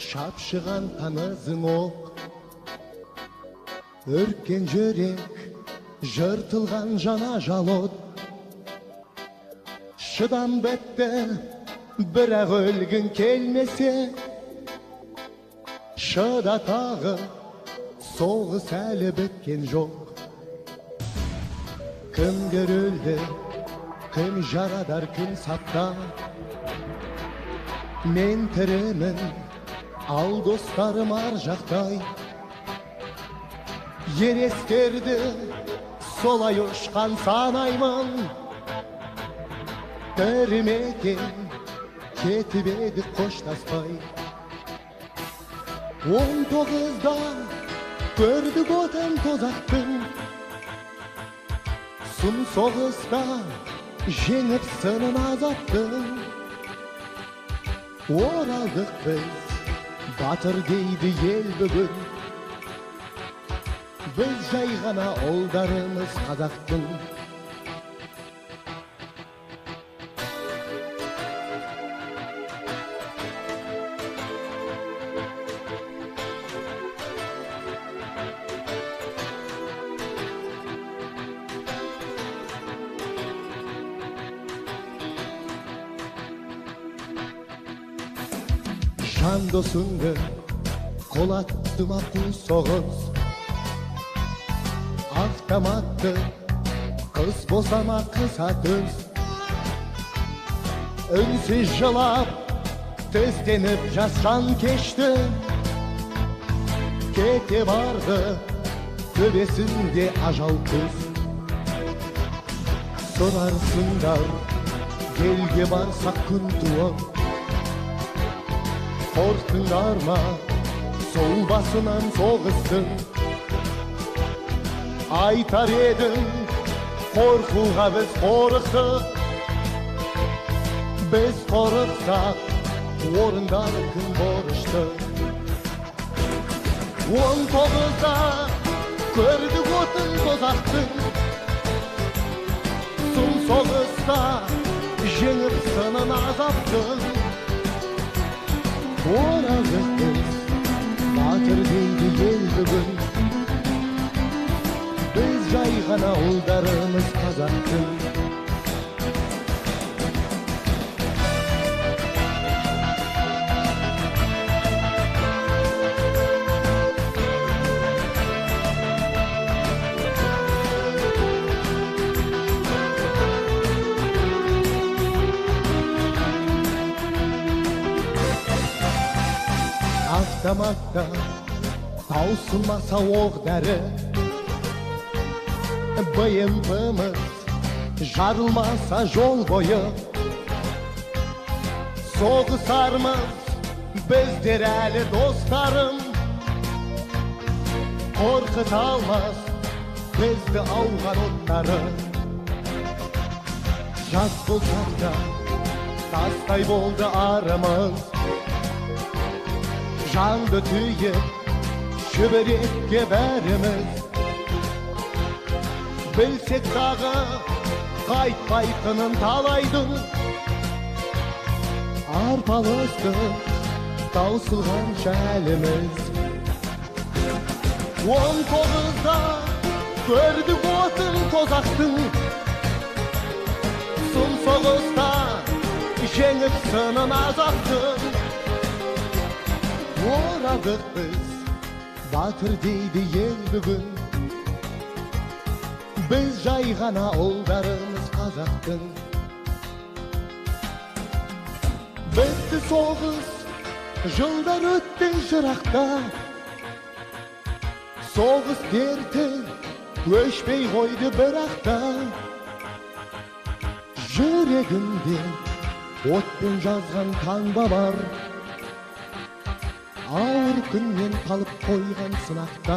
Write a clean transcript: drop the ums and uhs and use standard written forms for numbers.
Шапшыған танызың оқ, үркен жүрек, жыртылған жана жалот. Шыдам бітті, бірақ өлгің келмесе, шыда тағы, соғыс әлі біткен жоқ. Кімдер өлді, кім жарадар, кім сапта, мен тірімін, ал достарым ар жақтай. Ерестерді солай ұшқан санаймын, тірі ме екен, кетіп едік қоштаспай. 19-да көрдік отын тозақтың, сұм соғыста жеңіп сынын азаптың. Оралдық біз, батыр дейді ел бүгін, біз жай ғана ұлдарымыз қазақтың. Жан досыңды құлатты ма қу соғыс, автоматты қыс босама қыса төс. Үнсіз жылап, тістеніп жас жан кешті, кете барды төбесінде ажал көз. Сұрарсыңдар, елге барсақ күн туып, қорықтыңдар ма сол басынан соғыстың? Айтар едім, қорқуға біз қорықтық, біз қорықсақ, орындар кім борышты? 19-да көрдік отын тозақтың, сұм соғыста жеңіп сынын азаптың. Оралдық біз, батыр дейді ел бүгін, біз жай ғана ұлдарымыз қазақтың. Автоматта таусылмаса оқ дәрі, БМП-міз жарылмаса жол бойы, соғысармыз біздер әлі достарым, қорқыта алмас бізді ауған оттары. Жас болсақ та тастай болды арымыз, жанды түйіп шүберекке бәріміз. Білсек тағы қайтпайтынын талайдың, арпалыстық таусылғанша әліміз. 19-да көрдік отын тозақтың, сұм соғыста жеңіп сынын азаптың. Оралдық біз, батыр дейді ел бүгін, біз жай ғана ұлдарымыз қазақтың. Бітті соғыс, жылдар өтті жырақта, соғыс дерті өшпей қойды бірақ та. Жүрегімде отпен жазған таңба бар, ауыр күннен қалып қойған сынақта.